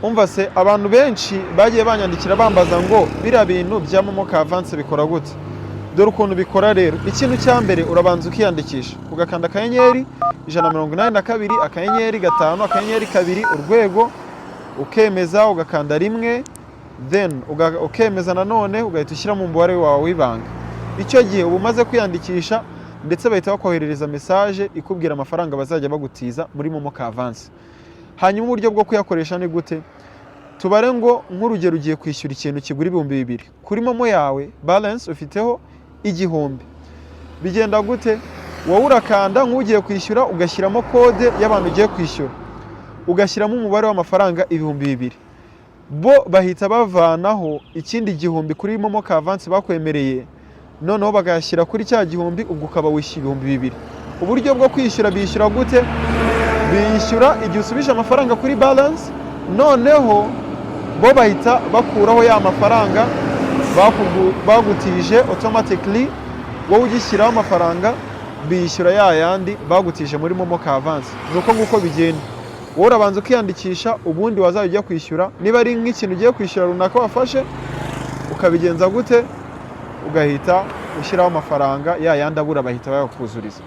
Umva se, abantu benshi bagiye banyandikira bambaza ngo biriya bintu bya MoMo ka avance bikora gute? Dore ukuntu bikora rero. Ikintu cya mbere, urabanza ukiyandikisha, ugakanda *182*5*2#, ukemeza, ugakanda 1, then ukemeza nanone, ugahita ushyiramo umubare wawe w'ibanga. Icyo gihe uba umaze kwiyandikisha, ndetse bahita bakoherereza message ikubwira amafaranga bazajya bagutiza muri MoMo ka avance. Hanyuma uburyo bwo kuyakoresha ni gute? Tubare ngo nk'urugero ugiye kwishyura ikintu kigura 2000, kuri MoMo yawe balance ufiteho 1000. Bigenda gute? Wowe urakanda nk'ugiye kwishyura, ugashyiramo code y'abantu ugiye kwishyura, ugashyiramo umubare w'amafaranga 2000. Bo bahita bavanaho ikindi 1000 kuri MoMo ka avance bakwemereye, noneho bakayashyira kuri cya 1000, ubwo ukaba wishyura 2000. Uburyo bwo kwishyura, bishyura gute? Bishyura igihe usubije amafaranga kuri balance, noneho bo bahita bakuraho ya mafaranga bagutije automatically. Wowe ugishyiraho amafaranga, bishyura ya yandi bagutije muri MoMo ka avance. Ni uko nguko bigenda. Wowe urabanza ukiyandikisha, ubundi wazajya ujya kwishyura, niba ari nk'ikintu ugiye kwishyura runaka wafashe, ukabigenza gute? Ugahita ushyiraho amafaranga, ya yandi abura bahita bayakuzuriza.